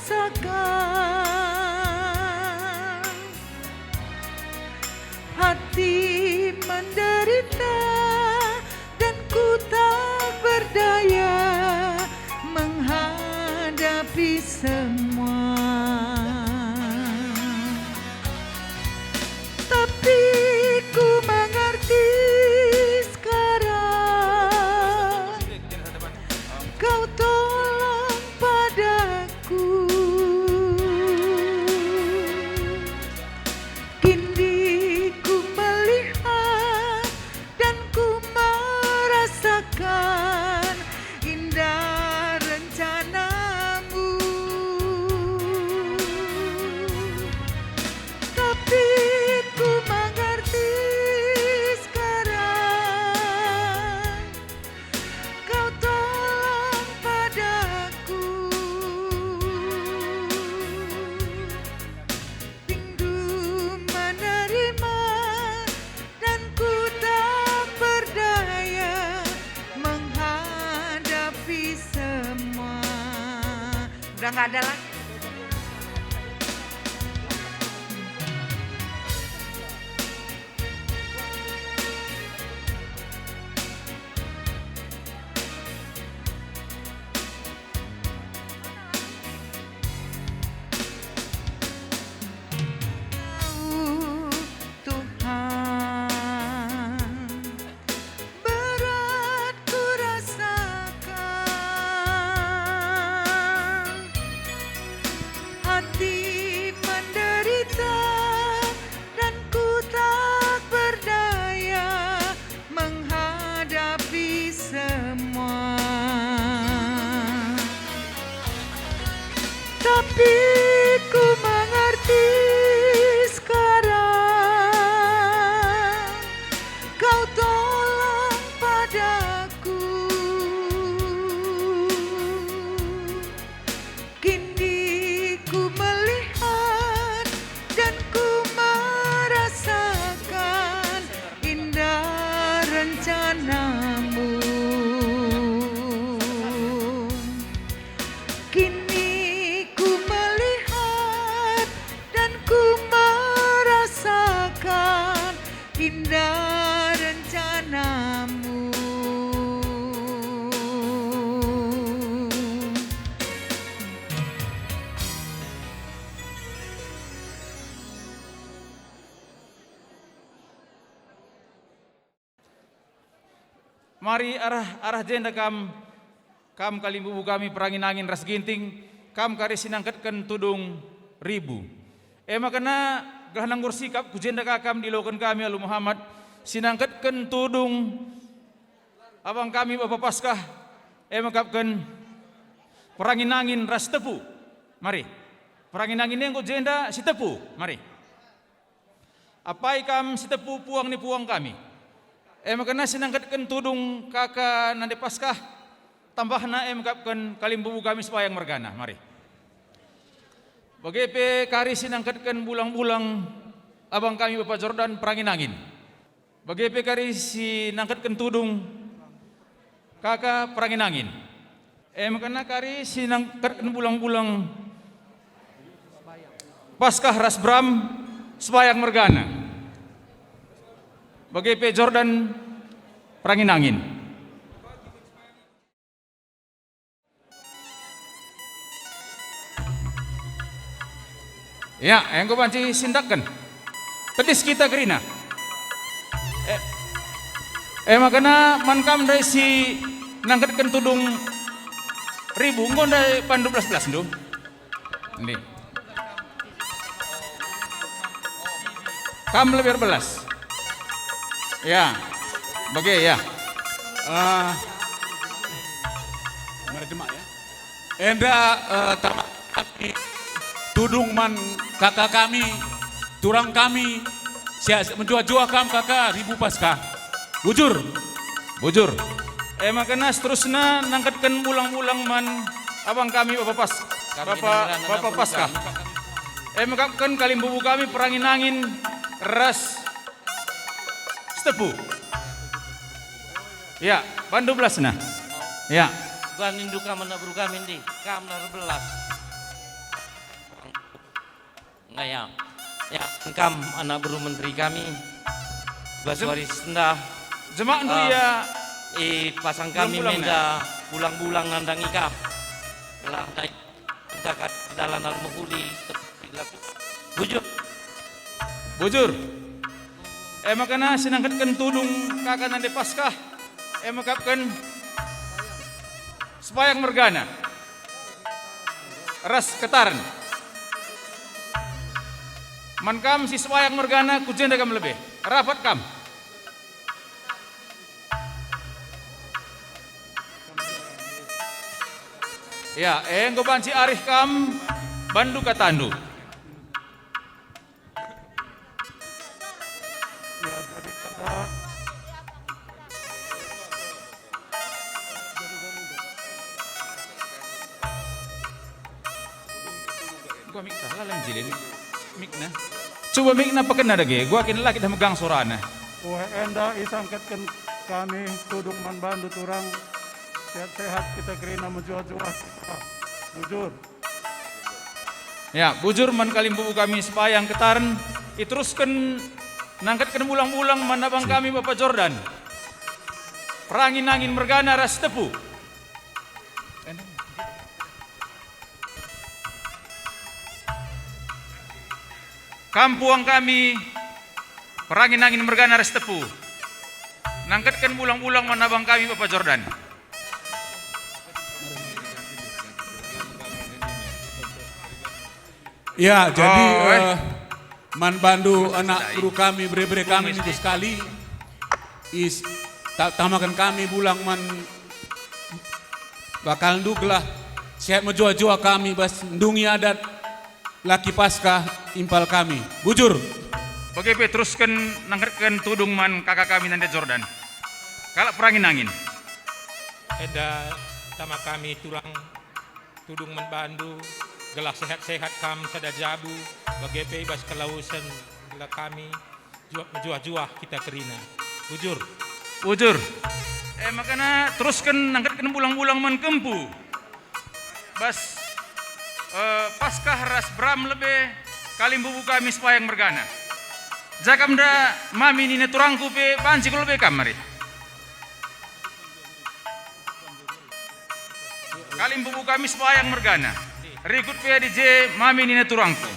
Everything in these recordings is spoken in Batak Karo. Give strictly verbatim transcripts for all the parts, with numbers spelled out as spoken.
rasakan. Hati menderita dan ku tak berdaya menghadapi semua. Tapi ku mengerti sekarang, kau tolong padaku. Kini ku melihat dan ku merasakan indah rencanamu. Tapi ku mengerti sekarang, kau tolong padaku. Rindu menerima dan ku tak berdaya menghadapi semua. Udah nggak ada lagi. Tuhan, berat ku rasakan, hati menderita dan ku tak berdaya menghadapi semua. Tapi ku mengerti sekarang, kau tolong padaku. Kini ku melihat dan ku merasakan indah rencanamu. Kini ku melihat dan ku merasakan indah rencanamu. Mari arah, arah jenda kam, kam kalimbubu kami perangin-angin ras Ginting, kam kari si nangketken tudung Ribu. E maka gelah nanggur sikap ku jenda ka kam dialoken kami alu Muhammad, si nangketken tudung abang kami Bapa Paskah, e maka perangin-angin ras Tepu. Mari. Perangin-angin enggo jenda si Tepu. Mari. Apai kam si Tepu puang ni puang kami. E maka si nangketken tudung kaka nande Paskah, tambahna e maka kalimbubu kami Sebayang mergana. Mari. Bage pe kari si nangketken bulang-bulang abang kami Bapa Jordan perangin-angin. Bage pe kari si nangketken tudung kaka perangin-angin. E maka kari si nangketken bulang-bulang Paskah ras Bram Sebayang mergana. Bage pe Jordan perangin-angin. Ya, enggo banci sindakken. Tedis kita kerina. E, e maka man kam ndai si nangketken tudung Ribu, enggo ndai bandu belas-belasndu? Ndi. Kam lebih erbelas. Ya. Bage, ya. Ah. Mari demak, ya. Enda, eh, tama kami tudung man kaka kami, turang kami, sia menjuah-juah kam kaka Ribu Paskah. Bujur. Bujur. E maka seterusna nangketken bulang-bulang man abang kami Bapa Pas-, Bapa, Bapa Paskah. E maka kalimbubu kami perangin-angin ras Setepu. Ya, bandu belasna. Ya. Banindu kam anak beru kami ndi, kam lah erbelas. Ya, ya, kam anak beru menteri kami, bas Jem-, waris enda, jemak ndu ah, ia ipasang kami bulang-bulang menda bulang-bulang nandangi kam. Gelah ndai enda kat dalan al mehuli. Bujur. Bujur. E maka na si nangketken tudung kaka nande Paskah, e mekapken Sepayak mergana ras ketaren. Man kam si Sepayak mergana, ku jenda kam lebe. Rapat kam. Ya, enggo banci arih kam bandu katandu. Ya, jadi kata Gua mik salah lang jile mik, mikna. Coba mikna pekena dage, gua kin la kita megang sorana. Wah, enda isangketken kami tudung man bandu turang. Sehat-sehat kita kerina mejuah-juah kita. Bujur. Ya, bujur man kalimbubu kami Sepayak ketaren, iterusken nangketken bulang-bulang man abang kami Bapa Jordan. Perangin-angin mergana ras tepu. Kam puang kami, perangin-angin mergana ras tepu. Nangketken bulang-bulang man abang kami Bapa Jordan. Ya, jadi, oh, eh, eh, man bandu anak beru kami, bere-bere kami, minggu sekali, is, ta-, tamaken kami bulang man bakalndu gelah sehat mejuah-juah kami bas ndungi adat Laki Paskah impal kami. Bujur. Bage pe terusken nangketken tudung man kaka kami nande Jordan. Kalak perangin-angin. Enda tama kami turang tudung man bandu, gelah sehat-sehat kam sada jabu, bage pe i bas kelawesen gelah kami juah-, mejuah-juah kita kerina. Bujur. Bujur. E, makana terusken nangketken bulang-bulang man kempu. Bas, e, Paskah ras Bram lebe kalimbubu kami Sepayak mergana. Jakam nda mami nina turangku pe banci ku lebe kam mari. Kalimbubu kami Sepayak mergana. Rikut pe adi je mami nina turangku.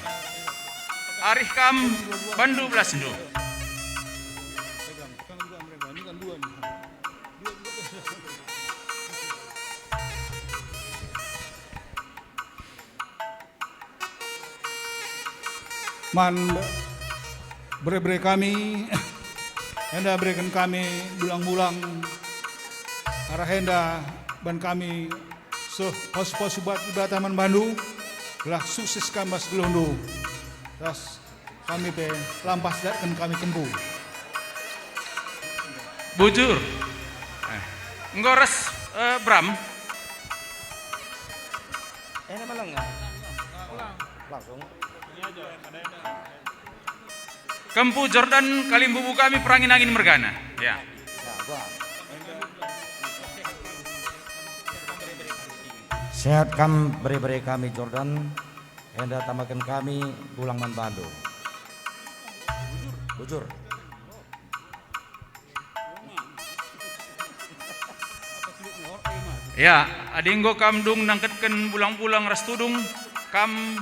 Arih kam bandu belasndu. Man bere-bere kami, enda bereken kami bulang-bulang arah enda ban kami seh pasu-pasu bat Dibata man bandu, gelah sukses kam bas geluhndu. Ras kami pe lampas datken kami kempu. Bujur. Eh, enggo ras, eh, Bram. Eh, nama lenga? Langsung. Kempu Jordan kalimbubu kami perangin-angin mergana. Ya. Ya, gua. Sehat kam bere-bere kami Jordan, enda tamaken kami bulang man bandu. Bujur. Ya, adi enggo kam dung nangketken bulang-bulang ras tudung, kam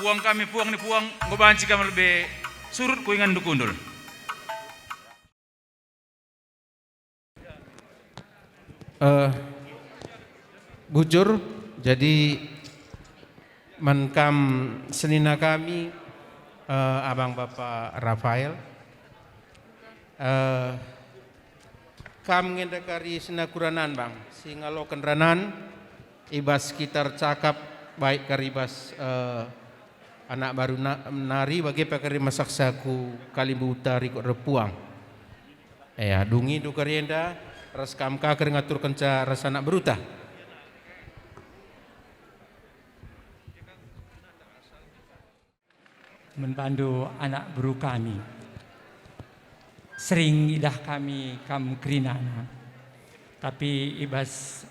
puang kami puang ni puang, enggo banci kam lebe surut ku inganndu kundul. Eh, bujur, jadi man kam senina kami, eh, Abang Bapa Rafael, eh, kam nge enda kari senina ku ranan, Bang, si ngaloken ranan i bas kita ercakap, baik kari bas, eh, anak baru na-, nari, bage pe kari masaksa ku kalimbuta rikut erpuang. Ea, dungindu kari enda, ras kam ka kari ngaturkenca ras anak beruta. Man bandu anak beru kami. Sering idah kami kam kerinana. Tapi i bas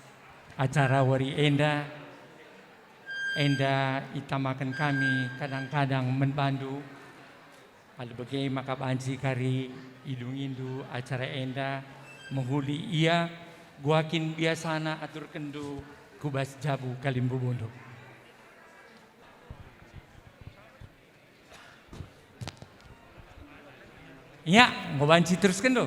acara wari enda, Enda itamaken kami kadang-kadang man bandu, alu bage maka banci kari idungindu acara enda mehuli ia, gua kin biasana aturkenndu ku bas jabu kalimbubundu. Ya, enggo banci teruskenndu.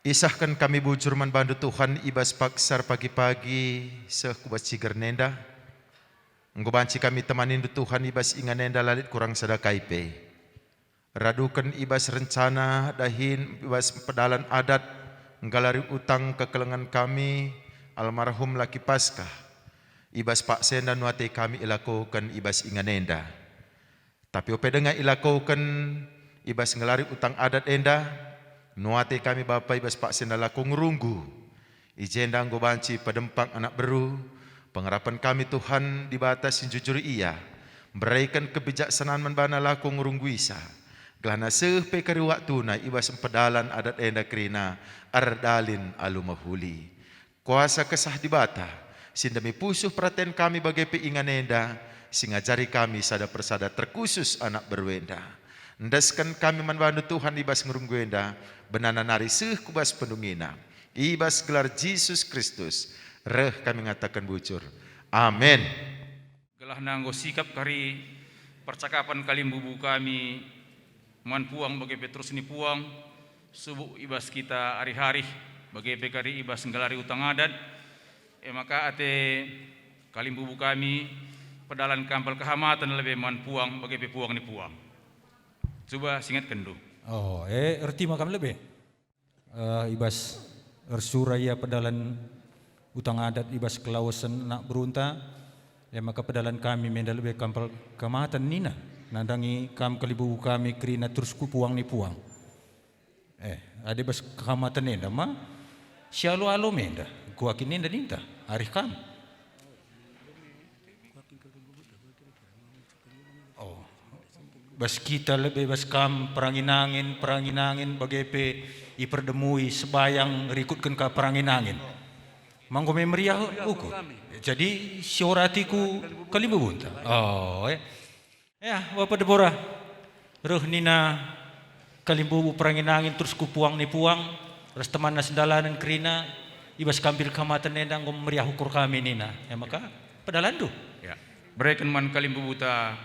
Isehken kami bujur man bandu Tuhan i bas paksa erpagi-pagi seh ku bas ciger nenda. Enggo banci kami temanindu Tuhan i bas ingan enda la lit kurang sada kai pe. Raduken i bas rencana dahin i bas pedalan adat nggalari utang kekelengen kami almarhum Laki Paskah. I bas paksa enda nuate kami ilakoken i bas ingan enda. Tapi ope denga ilakoken i bas nggalari utang adat enda, nuate kami Bapa i bas paksa enda lako ngerunggu. I jenda enggo banci pedempak anak beru, pengarapen kami Tuhan Dibata si njujur Ia, mbereken kebijaksanaan man bana lako ngerungguisa, gelahna seh pe kari waktuna i bas mpedalan adat enda kerina erdalin alu mehuli. Kuasa Kesah Dibata, si ndemi pusuh peraten kami bage pe ingan enda, si ngajari kami sada persada terkhusus anak beru enda. Endesken kami man bandu Tuhan i bas ngerunggu enda, benana nari seh ku bas pendungina. I bas gelar Jesus Kristus, reh kami ngataken bujur. Amin. Gelahna enggo sikap kari percakapen kalimbubu kami man puang bage pe terus ni puang, subuk i bas kita arih-arih, bage pe kari i bas nggelari utang adat, e maka ate kalimbubu kami pedalan kampel kehamaten lebe man puang bage pe puang ni puang. Cuba singatkenndu. Oh, eh, erti ma kam lebe? Eh, i bas ersura ia pedalan utang adat i bas kelawesen anak berunta, e maka pedalan kami menda lebe kampel kehamaten nina, nandangi kam kalimbubu kami kerina terus ku puang ni puang. Eh, adi bas kehamaten enda ma, sialo-alo menda, kuakin enda ninta, arih kam. Oh. Bas kita lebe bas kam perangin-angin, perangin-angin bage pe iperdemui sebayang rikutken ka perangin-angin. Manggo me meriah ukur. Jadi sioratiku kalimbubunta. Oh, eh. Ya, Bapa Debora. Reh nina kalimbubu perangin-angin terus ku puang ni puang, ras temanna sendalanen kerina, i bas kampil kehamaten enda enggo meriah ukur kami nina. E maka, pedalanndu. Ya. Bereken man kalimbubuta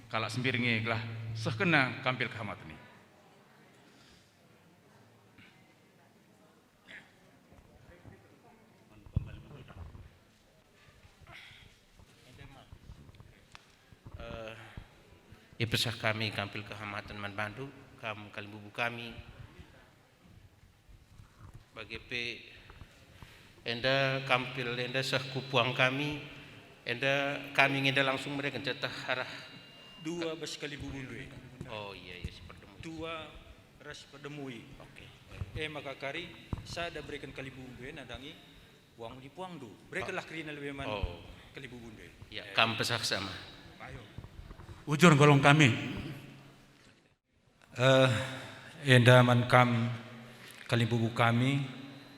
kalak Sembiring e gelah sehkenna kampil kehamaten e. Eh, ipesah kami kampil kehamaten man bandu, kam kalimbubu kami. Bage pe enda kampil enda seh ku puang kami, enda kami nge enda langsung mereken jatah arah. Dua bas kalimbubu ndai. Oh iya, iya, si perdemui. Dua ras perdemui. Oke. E maka kari sada bereken kalimbubu e nandangi puang ni puangndu. Berekenlah kerina lebe man. Oh. Kalimbubu ndai. Ya, kam pesah sama. Ayo. Ujur golong kami. Eh, enda man kam kalimbubu kami,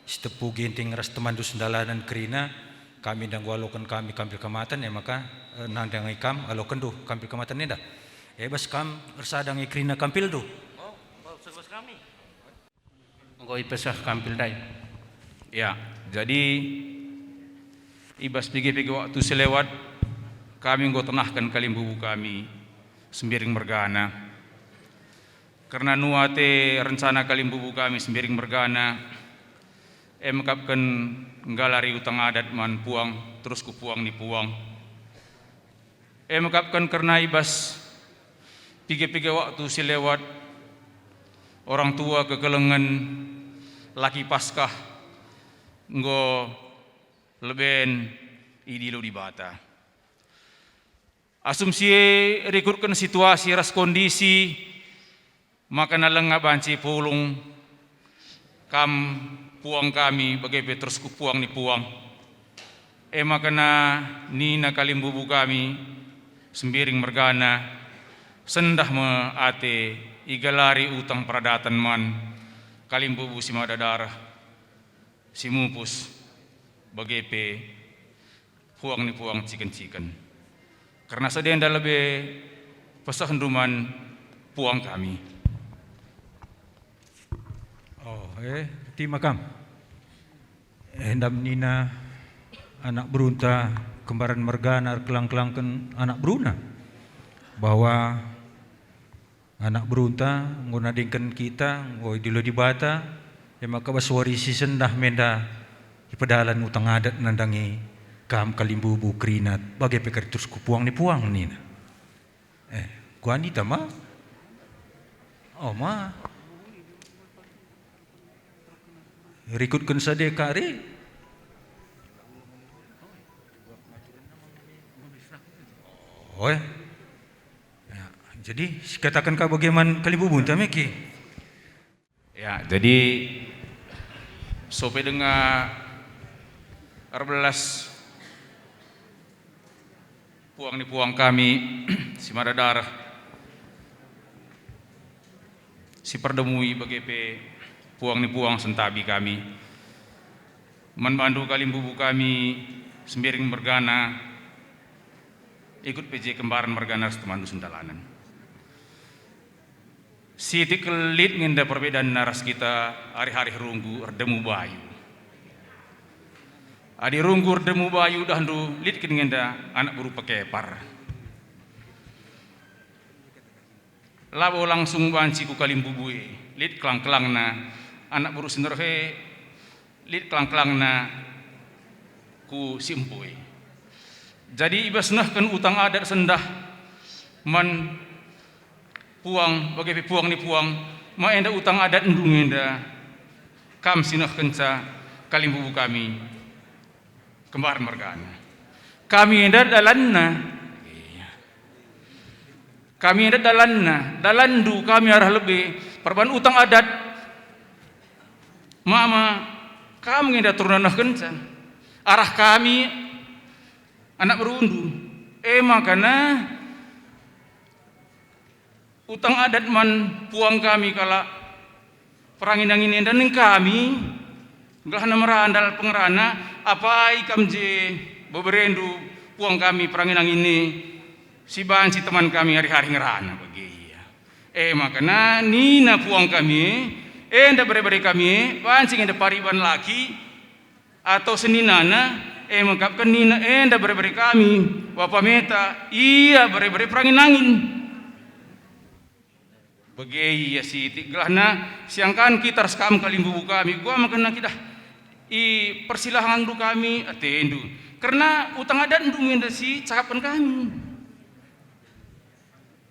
Sitepu Ginting ras temanndu sendalanen kerina, kami enda enggo aloken kami kampil kehamaten, e maka, eh, nandangi kam alokenndu kampil kehamaten enda. E bas kam ersada nge kerina kampilndu. Oh, enggo seh bas kami. Enggo ipesah kampil ndai. Ya, jadi i bas piga-piga waktu si lewat, kami enggo tenahken kalimbubu kami Sembiring mergana. Kerna nuate rencana kalimbubu kami Sembiring mergana, e mekapken nggalari utang adat man puang, terus ku puang ni puang. E mekapken kerna i bas piga-piga waktu si lewat, orang tua kekelengen Laki Paskah enggo leben idilo Dibata. Asum si e rikutken situasi ras kondisi, maka na langa banci pulung kam puang kami bage pe terus ku puang ni puang. E maka nina kalimbubu kami Sembiring mergana, sendah me ate igalari utang peradaten man kalimbubu si mada dareh. si mupus, bage pe puang ni puang ciken-ciken. Kerna sada enda lebe pesehndu man puang kami. Oh, eh, terima kam. Enda nina anak berunta kembaran mergana erkelang-kelangken anak beruna, bahwa anak berunta enggo nadingken kita, enggo idilo Dibata, e maka bas wari si sendah menda ipedalan utang adat nandangi kam kalimbubu kerina, bage pe kari terus ku puang ni puang nina. Eh, kuanita ma? Oh ma. Rikutken sade kari. Oh, eh. Ya, jadi sikataken ka bage man kalimbubunta me ki. Ya, jadi sope denga erbelas puang ni puang kami si mada dareh si perdemui bage pe puang ni puang sentabi kami. Man bandu kalimbubu kami Sembiring mergana, ikut pe je kembaran mergana ras temandu sendalanen. Sitik lit nge enda perbedanna ras kita arih-arih runggu erdemu bayu. Adi runggu erdemu bayu dahndu, lit kin nge enda anak beru pekepar. Labo langsung banci ku kalimbubue, lit kelang-kelangna anak beru si ndereh e, lit kelang-kelangna ku si empu e. Jadi i bas nehken utang adat sendah man puang, bage pe puang ni puang, ma enda utang adatndu nge enda kam si nehkenca kalimbubu kami kembaran mergana. Kami enda dalanna. Kami enda dalanna, dalanndu kami arah lebe, perban utang adat. Mama, kam nge enda turun nehkenca. Arah kami, anak berundu. E maka nah, utang adat man puang kami kalak perangin-angin enda nina kami, gelah merandal pengerana, apai kam je beberendu puang kami perangin-angin e, si banci teman kami arih-arih ngerana bage ia. E maka nah, nina puang kami e, enda bere-bere kami e, banci nge enda pariban laki, atau seninana, e mekapken nina enda bere-bere kami, bapa meta, ia bere-bere perangin-angin. Bage ia sitik, gelahna siangkan kita ras kam kalimbubu kami, kuga maka nah kita ipersilahanndu kami atendu. Kerna utang adatndu nge enda si cakapken kami.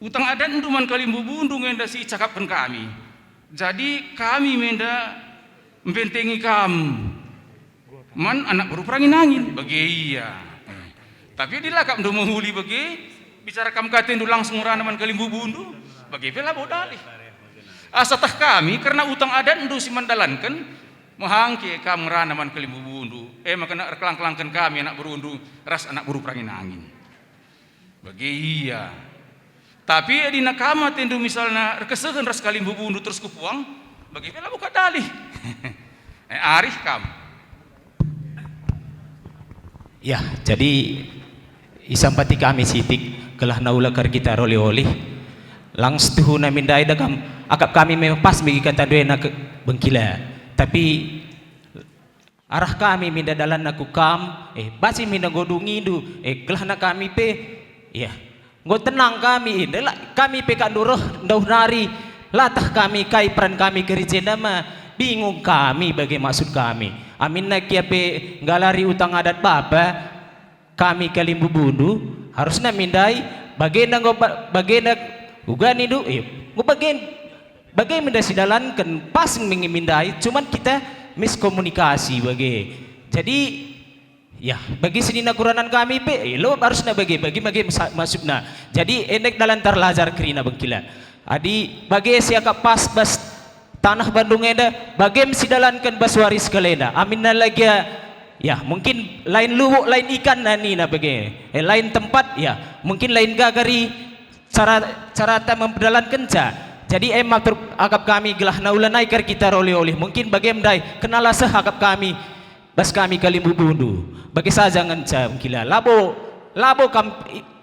Utang adatndu man kalimbubundu nge enda si cakapken kami. Jadi kami me enda mbentengi kam man anak beru perangin-angin, bage ia. Eh, tapi adi la kam ndu mehuli bage, bicara kam ka atendu langsung ngerana man kalimbubundu, bage pe labo dalih. Asa teh kami kerna utang adatndu si mendalanken, mehangke kam ngerana man kalimbubundu, e maka erkelang-kelangken kami anak berundu ras anak beru perangin-angin. Bage ia. Tapi adi na kam atendu misalna erkesehen ras kalimbubundu terus ku puang, bage pe labo ka dalih. Eh, arih kam. Ya, jadi isampati kami sitik, gelah naula kar kita roli-oli. Lang setuhuna mindai dagam, akap kami memang pas bagi kata duena ke bengkila. Tapi arah kami minda dalanna ku kam, eh, basi minda nggo dungindu, eh, gelahna kami pe, ya, enggo tenang kami, eh, ndela kami pe ka ndauh reh, ndauh nari, latah kami kai peran kami kerina jenda ma, bingung kami bage maksud kami. Aminna kia pe nggalari utang adat bapa, kami kalimbubundu, harusna mindai, bagenda enggo ba-, bagenda uga nindu, eh, enggo bagen-, bage minda sidalanken, pas nge mindai, cuman kita miskomunikasi bage. Jadi, ya, bagi senina kuranan kami pe, eh, lo harusna bage, bagi, bage masa-, maksudna. Jadi, enek dalan tarlajar kerina bengkila. Adi bage siakap pas bas taneh Bandung enda, bage me sidalanken bas wari sekalenda. Aminna lagia, ya, mungkin lain lubuk, lain ikan na nina bage. Eh, lain tempat, ya, mungkin lain gagari cara, carata mempedalankenca. Jadi ema terkap kami gelah naula nai kari kita roli-oli. Mungkin bagem ndai, kenala seh akap kami, bas kami kalimbubundu. Bage saja ngenca mengkila. Labo, labo kam,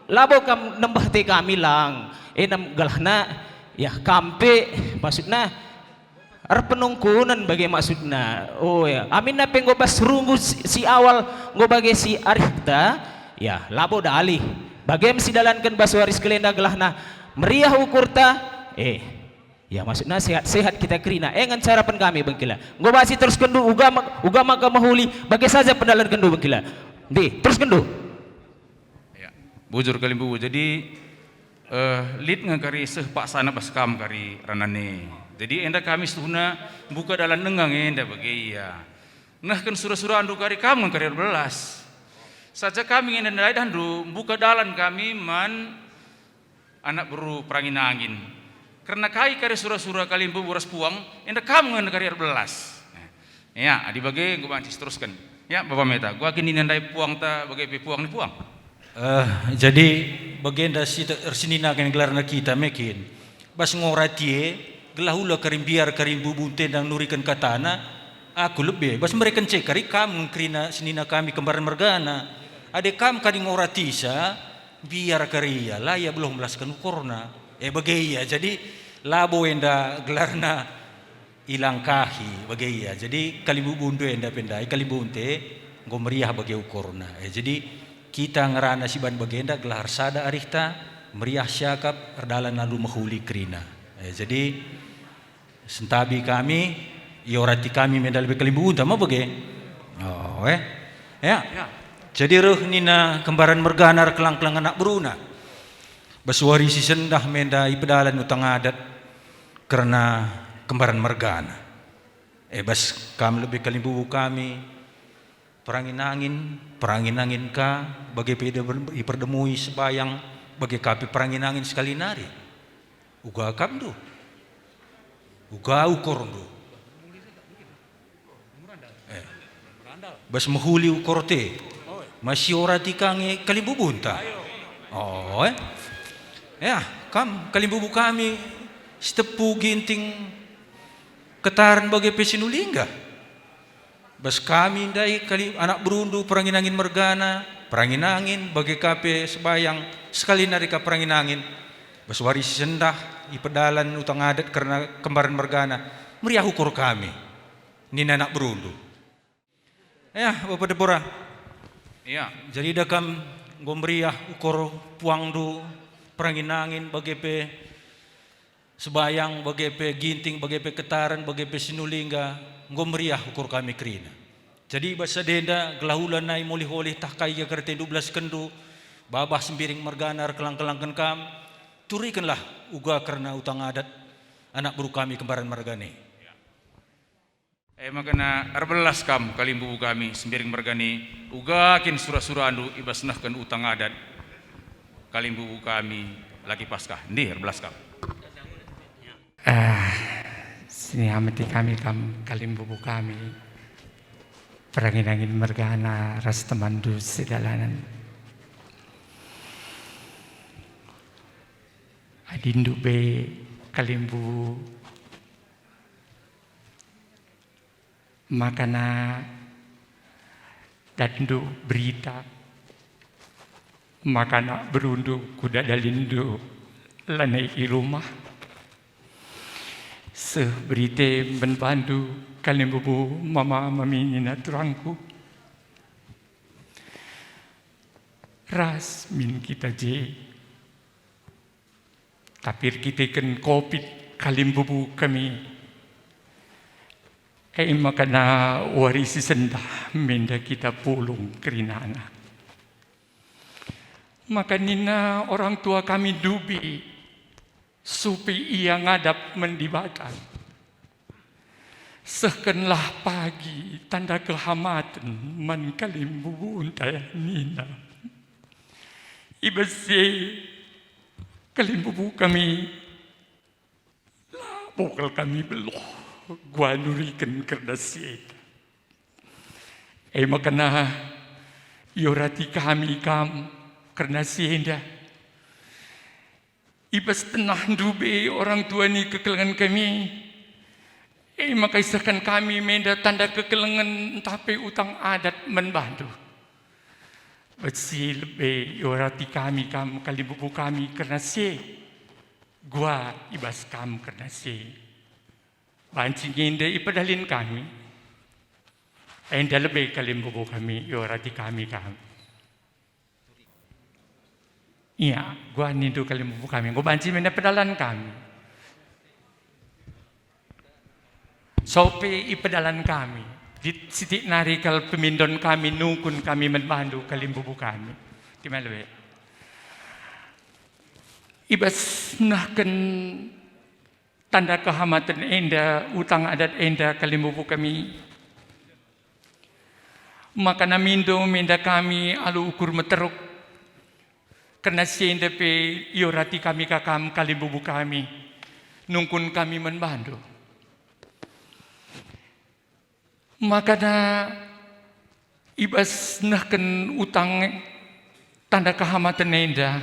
labo kam nembeh te kami lang. Enem gelahna, ya, kam pe, maksudna, erpenungkunen bage maksudna. Oh ya, aminna pe enggo bas runggu si, si awal, enggo bage si arihta, ya, labo dalih. Bagem sidalanken bas wari sekalenda gelahna meriah ukurta, eh, ya, maksudna sehat-sehat kita kerina. Eh, ngenca arapen kami bengkila. Enggo basi teruskenndu uga ma-, uga maka mehuli, bage saja pendalankenndu bengkila. Ndi, teruskenndu. Ya, bujur kalimbubu. Jadi, eh, lit nge kari seh paksana bas kam kari ranane. Jadi enda kami setuhuna mbuka dalan denga nge enda bage ia. Nehken sura-surandu kari kam nge kari erbelas. Saja kami nge enda ndai dahndu mbuka dalan kami man anak beru Perangin-angin. Kerna kai kari sura-sura kalimbubu ras puang, enda kam nge kari erbelas. Ya, adi bage enggo banci siterusken. Ya, Bapa Meta, gua kin nina ndai puangta bage pe puang ni puang. Eh, jadi bagenda si te-, ersenina kin gelarna kita me kin. Bas ngorati e, gelah ula kari mbiar kari mbubu ntendang nuriken katana, aku lebe, bas mereken ce kari kam nge kerina senina kami kembaran mergana. Adi kam kari ngoratisa, mbiar kari ia, la ia beluh melasken ukurna. E bage ia, jadi labo enda gelarna ilangkahi, bage ia. Jadi kalimbubundu enda pe ndai, kalimbubunta enggo meriah bage ukurna. E, jadi kita ngerana si ban bagenda gelah ersada arihta, meriah siakap, erdalan alu mehuli kerina. E, jadi sentabi kami, iorati kami me ndai lebe kalimbubunta me bage. Oh, eh. Ya. Ya. Jadi reh nina kembaran mergana erkelang-kelang anak beruna. Bas wari si sendah me ndai ipedalan utang adat kerna kembaran mergana. E bas kam lebe kalimbubu kami, Perangin-angin, Perangin-angin ka, bage pe iper-, iperdemui sebayang, bage ka pe Perangin-angin sekali nari. Uga akapndu? Uga ukurndu? Eh. Bas mehuli ukurta. Masiorati ka nge kalimbubunta. Oh, eh. Ya, kam kalimbubu kami Sitepu, Ginting, Ketaren bage pe Sinulingga. Bas kami ndai kali anak berundu Perangin-angin mergana, Perangin-angin, bage ka pe sebayang, sekali nari ka Perangin-angin. Bas wari si sendah, ipedalan utang adat kerna kembaran mergana, meriah ukur kami, nina anak berundu. Ya, Bapa Debora. Ya. Jadi dah kam enggo meriah ukur puangndu, Perangin-angin, bage pe sebayang, bage pe Ginting, bage pe Ketaren, bage pe Sinulingga, enggo meriah ukur kami kerina. Jadi bas sada enda gelah ula nai molih-olih tah kai gia kertendu belaskenndu, babah Sembiring mergana erkelang-kelangken kam, turikenlah uga kerna utang adat anak beru kami kembaran mergana. E maka erbelas kam kalimbubu kami Sembiring mergana, uga kin sura-surandu i bas nehken utang adat kalimbubu kami Laki Paskah. Ndi, erbelas kam. Ah, siniameti kami kam kalimbubu kami, Perangin-angin mergana ras temanndu sidalanen. Adindu be kalimbubu, makana datndu berita, makana berundu kuda dalinndu lanai i rumah. Seh berita man bandu kalimbubu, mama, mami, nina turangku. Ras min kita je. Tapi erkiteken covid kalimbubu kami, e maka wari si sendah menda kita pulung kerinana. Maka nina orang tua kami Dubi, supi ia ngadap man Dibata. Sehkenlah pagi tanda kehamaten man kalimbubunta nina. I bas si e kalimbubu kami, labo kal kami beluh gua nuriken kerna si enda. E maka iorati kami kam kerna si enda. I bas tenah ndube orang tua ni kekelengen kami, e maka isehken kami menda tanda kekelengen ntah pe utang adat man bandu. Bas si lebe iorati kami kam kalimbubu kami kerna si e, gua i bas kam kerna si e. Banci nge enda ipedalin kami, enda lebe kalimbubu kami iorati kami kam. Ia, gua nindu kalimbubu kami, enggo banci menda pedalan kami. Sope ipedalan kami, lit sitik nari kal pemindon kami nungkun kami man bandu kalimbubu kami. Timal we. I bas nehken tanda kehamaten enda, utang adat enda kalimbubu kami. Maka namindo menda kami alu ukur meteruk, kerna si enda pe iorati kami ka kam kalimbubu kami, nungkun kami man bandu. Makana i bas nehken utang tanda kehamaten enda,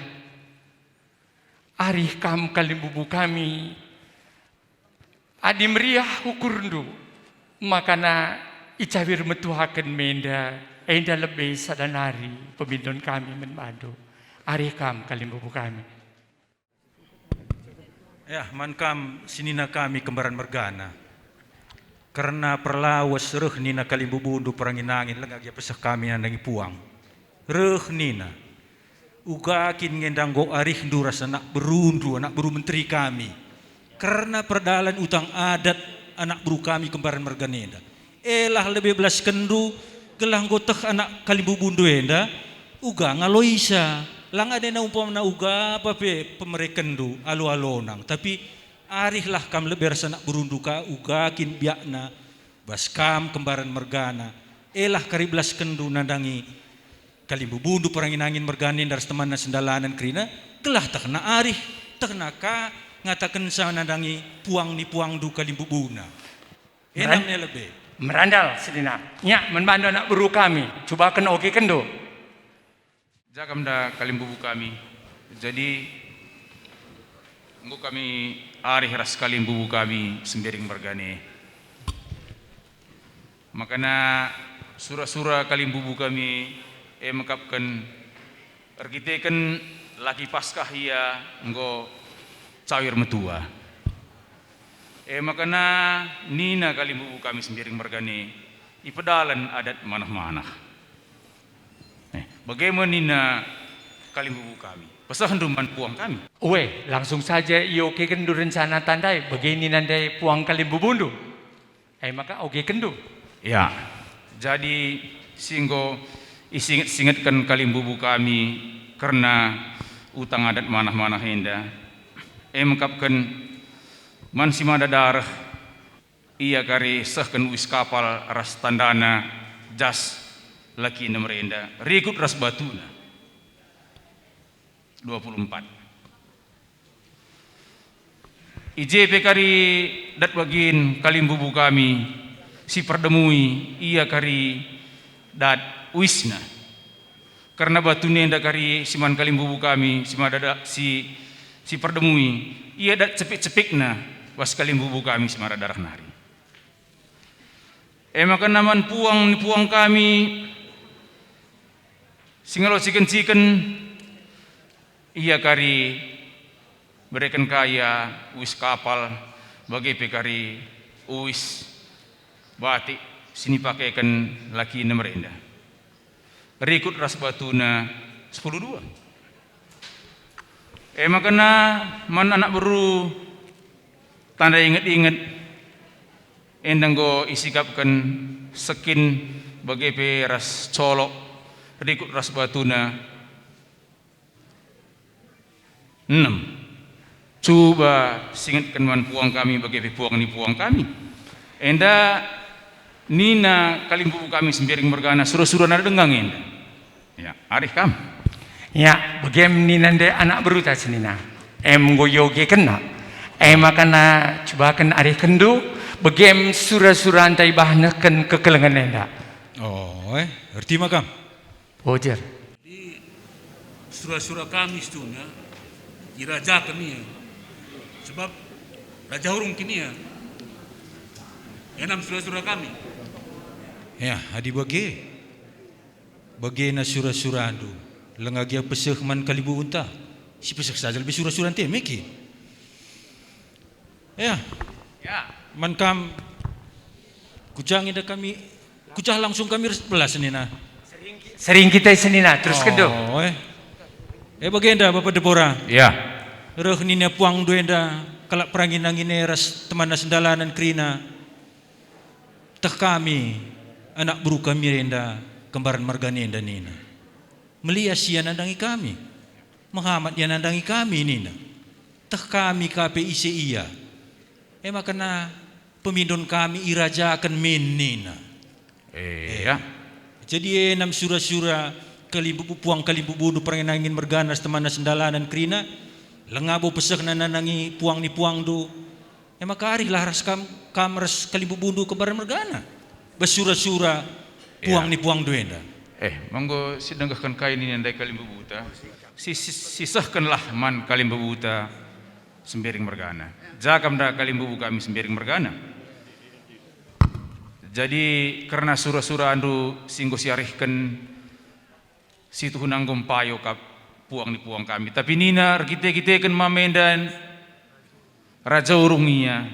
arih kam kalimbubu kami, adi meriah ukurndu, makana icawir metuhaken menda, enda lebe sada nari pemindon kami man bandu, arih kam kalimbubu kami. Yah, man kam si nina kami kembaran mergana. Kerna perlawes reh nina kalimbubundu perangin-angin, langa gia peseh kami nandangi puang. Reh nina, "Uga kin nge enda enggo arihndu ras anak berundu, anak beru menteri kami. Kerna perdalan utang adat anak beru kami kembaran mergana enda. Elah lebe belaskenndu, gelah enggo teh anak kalimbubundu enda, uga ngaloisa. Lang adena umpamana uga apa pe pemerekenndu alu-alonang, tapi arihlah kam lebe ras anak berundu ka, uga kin biakna bas kam kembaran mergana. Elah kari belaskenndu nandangi kalimbubundu perangin-angin mergana enda ras temanna sendalanen kerina, gelah tehna arih, tehna ka ngatakenca nandangi puang ni puangndu kalimbubuna." Enda Meran-, me lebe. Merandal senina. Nyak man bandu anak beru kami, cubaken ogekenndu. Jagam da kalimbubu kami. Jadi, enggo kami arih ras kalimbubu kami Sembiring mergana. Makana sura-sura kalimbubu kami e mekapken erkiteken laki Paskah ia enggo cawir metua. E makana nina kalimbubu kami Sembiring mergana, "Ipedalan adat manah-manah." Eh, bage me nina kalimbubu kami, "Pesehndu man puang kami." Ue, langsung saja iogekenndu rencana tandai, bage nina ndai puang kalimbubundu. E maka ogekenndu. Ya, jadi si enggo isinget-singetken kalimbubu kami kerna utang adat manah-manah enda, e mekapken man si mada dareh, ia kari sehken uis kapal ras tandana jas laki nemere enda, rikut ras batuna. Dua puluh empat. I je pe kari dat bagin kalimbubu kami si perdemui, ia kari dat uisna. Kerna batu enda kari si man kalimbubu kami si mada da-, si, si perdemui, ia dat cepik-cepikna bas kalimbubu kami si mada dareh nari. E maka naman puang ni puang kami si ngalo ciken-ciken, ia kari bereken ka ia uis kapal, bage pe kari uis batik si nipakeken laki nemere enda. Rikut ras batuna sepuluh dua. E maka naman anak beru tanda inget-inget, enda enggo isikapken sekin bage pe ras colok, rikut ras batuna. Enem. Cuba singetken man puang kami bage pe puang ni puang kami. Enda nina kalimbubu kami Sembiring mergana, sura-sura nari denga nge enda. Ya, arih kam. Ya, begem nina ndai anak beruta senina. Em enggo iogekenna. E maka na cubaken arihkenndu, begem sura-sura ndai bah nehken kekelengen enda. Oh, eh, erti ma kam? Ojer. Jadi, sura-sura kami situhuna, Irajaken ia. Sebab raja urung kin ia. Enam sura-sura kami. Ya, adi bage. Bagena sura-surandu. Langa gia peseh man kalimbubunta. Sipeseh saja lebe sura-suranta me kin. Ya. Ya. Man kam, kuja nge enda kami, kuja langsung kami ras belas nina. Sering kita senina, terus kendo. Oh, eh. Eh, bagenda, Bapa Debora. Ya. Reh nina puangndu enda, kalak perangin-angin e ras temanna sendalanen kerina. Teh kami, anak beru kami enda, kembaran mergana enda nina. Melias ia nandangi kami. Mehamat ia nandangi kami nina. Teh kami ka pe ise ia. E maka na pemindon kami irajaken min nina. Iya. Jadi enam sura-sura kalimbubu puang kalimbubundu perangin-angin mergana ras temanna sendalanen kerina, langa bo pesehna nandangi puang ni puangndu. E maka arihlah ras kam, kam ras kalimbubundu kembaran mergana. Bas sura-sura puang ni puangndu enda. Eh, menggo sidenggehken kai nina ndai kalimbubuta, si, si, sisehkenlah man kalimbubuta Sembiring mergana. Jagam nda kalimbubu kami Sembiring mergana. Jadi kerna sura-surandu si enggo siarihken, situhuna enggo mpayo kap puang ni puang kami. Tapi nina erkite-kiteken mama enda raja urung ia,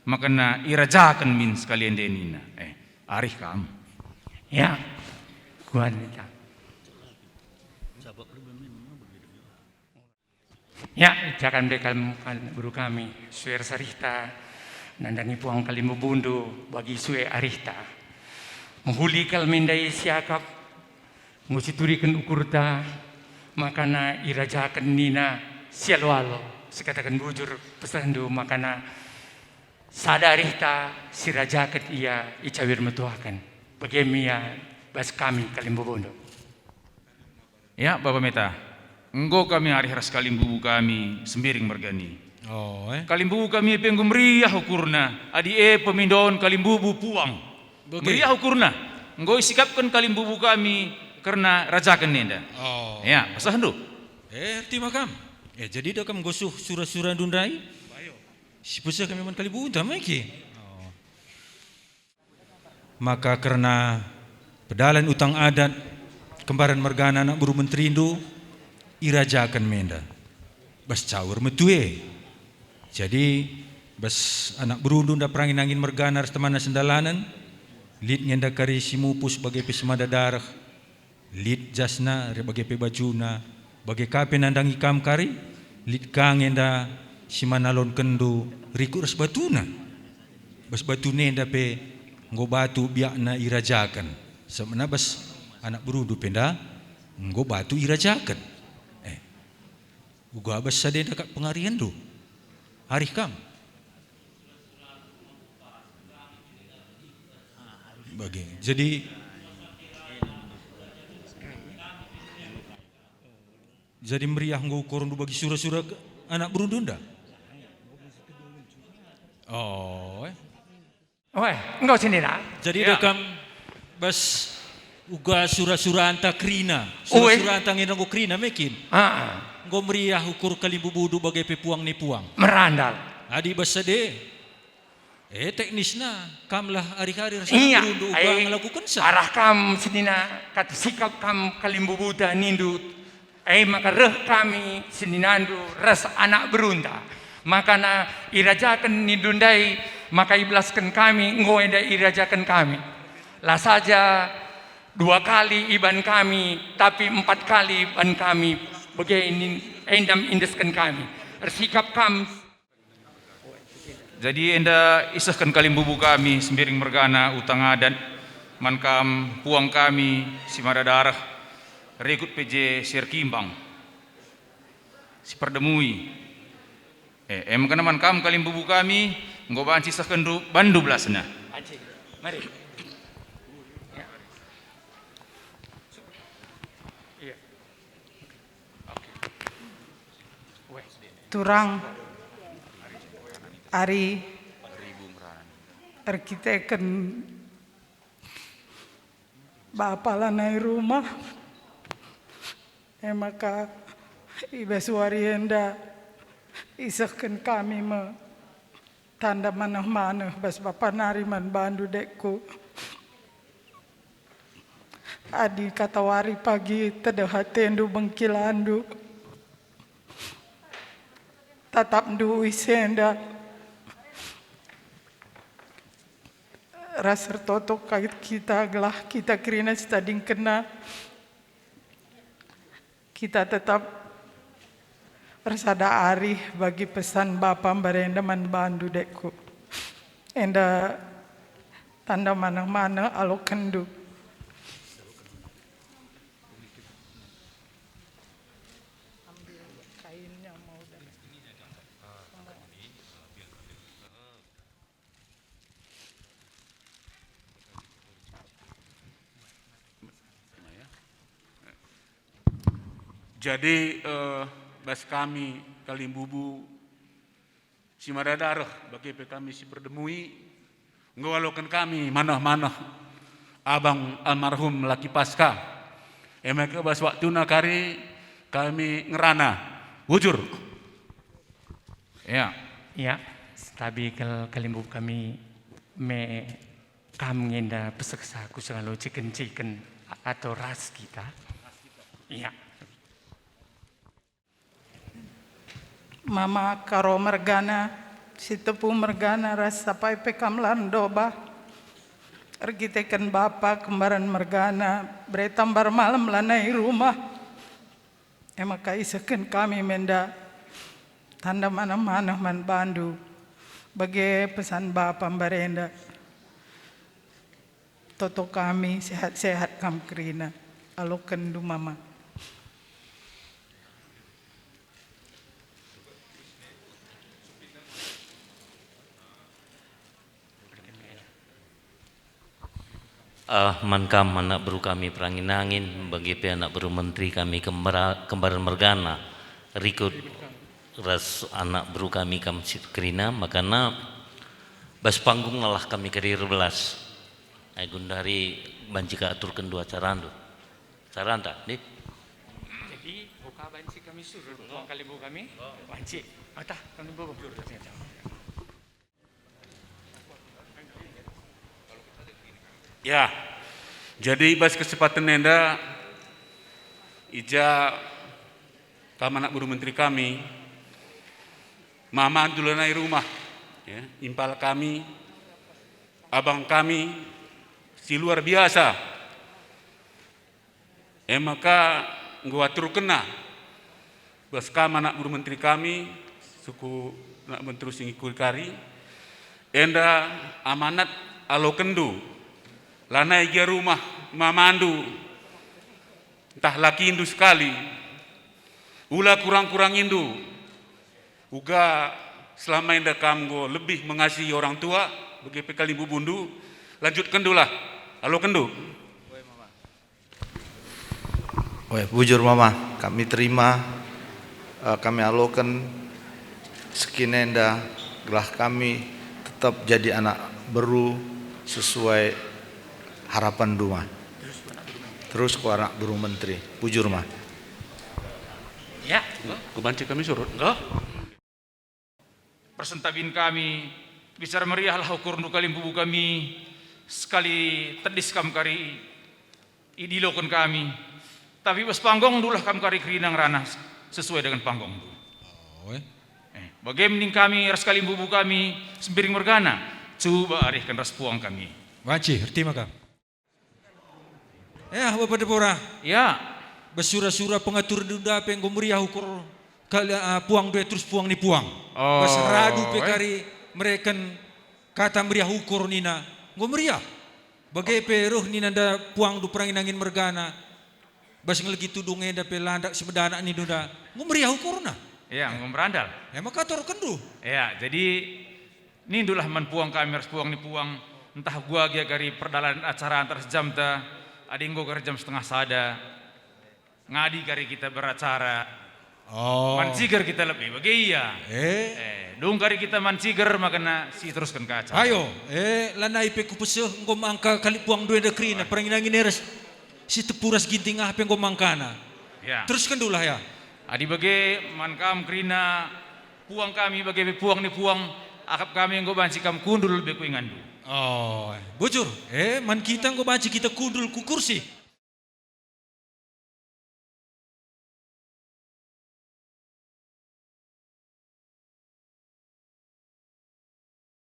makana irajaken min sekali ende nina. Eh, arih kam. Ya, kuat kita. Ya, jangan bekal beru kami, sue ras arihta, nandangi puang kalimbubundu bagi sue arihta. Mehuli kal me ndai siakap, enggo situriken ukurta, makana irajaken nina sialo-alo, sikataken bujur pesehndu makana sada arihta sirajaken ia icawir metuaken. Bage me ia bas kami kalimbubundu. Ya, Bapa Meta, enggo kami arih ras kalimbubu kami Sembiring mergana. Oh, eh. Kalimbubu kami pe enggo meriah ukurna, adi e pemindon kalimbubu puang. Bage. Meriah ukurna, enggo isikapken kalimbubu kami kerna rajaken enda. Oh. Ya, pesehndu. Eh, erti ma kam. Eh, jadi dah kam nggosuh sura-surandu ndai? Sipeseh kami man kalimbubunta me kin. Oh. Maka kerna pedalan utang adat, kembaran mergana anak beru menterindu, irajaken me enda. Bas caur metue. Jadi, bas anak berundu nda perangin-angin mergana ras temanna sendalanen, lit nge enda kari si mupus bage pe si mada dareh, lit jasna, lit bage pe bajuna, bage ka pe nandangi kam kari, lit ka nge enda si manalonkenndu rikut ras batuna. Bas batuna enda pe enggo batu biakna irajaken, sabap bas anak berundu pe enda enggo batu irajaken. Eh, uga bas sada enda kap pengarihenndu. Arih kam. Bage. Jadi, jadi meriah enggo ukurndu bagi sura-sura ke-, anak berundu enda? Oh, eh. Weh, enggo senina. Jadi ya. Dah kam bas uga sura-suranta kerina. Ue. Sura-suranta nge enda enggo kerina me kin. Ah, ah. Enggo meriah ukur kalimbubundu bage pe puang ni puang. Merandal. Adi bas sada. Eh, teknisna, kamlah ari-ari ras anak berundu uga ngelakukensa. Arah kam senina, kata sikap kam kalimbubuta nindu, e maka reh kami seninandu ras anak berunta. Makana irajaken nindu ndai, maka ibelasken kami, enggo enda irajaken kami. La saja dua kali iban kami, tapi empat kali iban kami, bage nin-, enda iendesken kami. Ersikap kam. Jadi enda isehken kalimbubu kami Sembiring mergana utang adat man kam puang kami si mada dareh, rikut pe je si erkimbang, si perdemui. Eh, em kena man kam kalimbubu kami, enggo banci isehkenndu bandu belasna. Banci. Mari. Ya. Iya. Turang ari erkiteken bapa lanai rumah, e maka I bas wari enda isehken kami me tanda maneh-maneh bas bapa nari man bandu, dekku. Adi katawari pagi tedeh atendu bengkilandu, tatapndu ise enda ras ertoto ka kita gelah kita kerina sitadingkenna. Kita tetap ersada arih bagi pesan Bapa mbarenda man bandu, dekku. Enda tanda maneh-maneh alokenndu. Jadi, eh, bas kami kalimbubu si mada dareh, bage pe kami si perdemui, enggo aloken kami maneh-maneh abang almarhum Laki Paska. E maka bas waktuna kari kami ngerana. Bujur. Ya. Ya, setabi kal-, kalimbubu kami me kam ngenda peseksa ku sengalo ciken-ciken atau ras kita. Ya. Mama Karo mergana, Sitepu mergana ras sapai pe kam la ndobah. Erkiteken bapa kembaran mergana, bereta mbar malem lanai rumah. E maka isehken kami menda tanda maneh-maneh man bandu, bage pesan bapa mbarenda. Toto kami, sehat-sehat kam kerina, alokenndu mama. Ah, man kam anak beru kami perangin-angin, bage pe anak beru menteri kami kembara-, kembar mergana, rikut ras anak beru kami kam si kerina, makana bas panggung ngelah kami kari erbelas. Ai gundari banci ka aturken dua carandu. Caranta, dih? Jadi, boka banci kami surut, kalimbubu kami? Banci. Atah, kalimbubu. Ya, jadi bas kesempaten enda, i ja kam anak beru menteri kami, mama ndu lanai rumah, ya, impal kami, abang kami si luar biasa. E maka enggo aturkenna bas kam anak beru menteri kami, suku anak menteri si ngikut kari, enda amanat alokenndu, lanai gia rumah mamandu ntah lakindu sekali. Ula kurang-kurangindu, uga selama enda kam enggo lebih mengasihi orang tua, bage pe kalimbubundu, lanjutkenndulah, alokenndu. Oe, bujur mama, kami terima, eh, kami aloken sekin enda gelah kami tetap jadi anak beru sesuai harapan duma. Terus ku anak beru menteri, bujur ma. Ya, kubanci kami surut. Enggo. Persentabin kami, bicara meriahlah ukurndu kalimbubu kami, sekali tedis kam kari idiloken kami, tapi bas panggongndulah kam kari kerina ngerana sesuai dengan panggongndu. Oh, eh. Eh, bage mending kami ras kalimbubu kami Sembiring mergana, cuba arihken ras puang kami. Banci, erti maka. Eh, Bapa Depora. Ya. Bas sura-sura pengatur dunda pe enggo meriah ukur kal-, ah, puang due terus puang ni puang. Oh, bas radu pe eh. Kari mereken kata meriah ukur nina, enggo meriah. Bage pe reh nina nda puang du perangin-angin mergana. Bas ngelegi tudung enda pe landak si medanak nindu nda, enggo meriah ukurna. Ya, enggo merandal. Eh, maka aturkenndu. Ya, jadi nindulah man puang kami ras puang ni puang, ntah gua gia kari perdalanen acara ntah ras jamta, adi enggo kari jam setengah sada, ngadi kari kita beracara. Oh. Man ciger kita lebih, bage ia. Eh. Eh, dung kari kita man ciger, makana si terusken ka acara. Ayo, eh, lanai pe kupeseh enggo mangka kali puang due enda kerina, perangin-angin e ras Sitepu ras Ginting ah pe enggo mangkana. Ya. Teruskenndulah ya. Adi bage man kam kerina puang kami bage pe puang ni puang, akap kami enggo banci kam kundul lebe ku inganndu. Oh, bujur, eh, man kita enggo banci kita kundul ku kursi.